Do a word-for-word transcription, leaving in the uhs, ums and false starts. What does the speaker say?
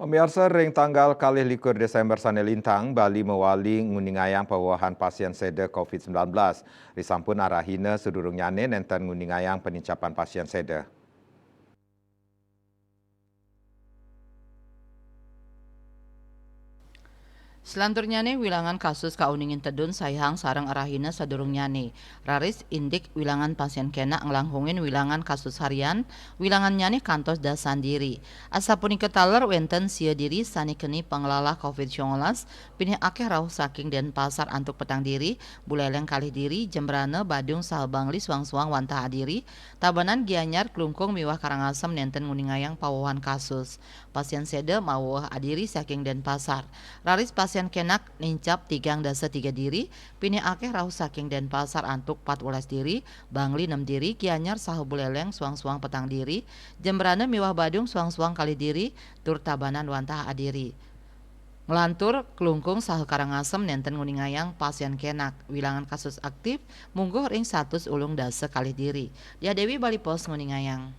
Pamiarsa, ring tanggal kalih likur Desember sane lintang, Bali mawali nguningayang pawewehan pasien seda covid sembilan belas. Risampun arahina sadurungnyane nenten nguningayang panincapan pasien seda. Selanturnyane, wilangan kasus kauningin tedun saihang sareng arahina sadurungnyane. Raris indik wilangan pasien kenak nglangkungin wilangan kasus harian, wilangannyane kantos dasan diri. Asapunika taler wenten sia diri sane keni panglalah covid sembilan belas, pinih akeh rauh saking Denpasar antuk petang diri, Buleleng kalih diri, Jembrana, Badung saha Bangli suang-suang wantah adiri, Tabanan, Gianyar, Klungkung miwah Karangasem nenten nguningayang pawewehan kasus. Pasien seda maweweh adiri saking Denpasar. Raris pasien kenak nincap tigang dasa tiga diri, pinih akeh rauh saking Denpasar antuk pat welas diri, Bangli nem diri, Gianyar saha Buleleng suang-suang petang diri, Jembrana miwah Badung suang-suang kalih diri, tur Tabanan wantah adiri. Nglantur, Klungkung saha Karangasem nenten nguningayang pasien kenak. Wilangan kasus aktif mungguh ring satus ulung dasa kalih diri. Diah Dewi, Bali Post, nguningayang.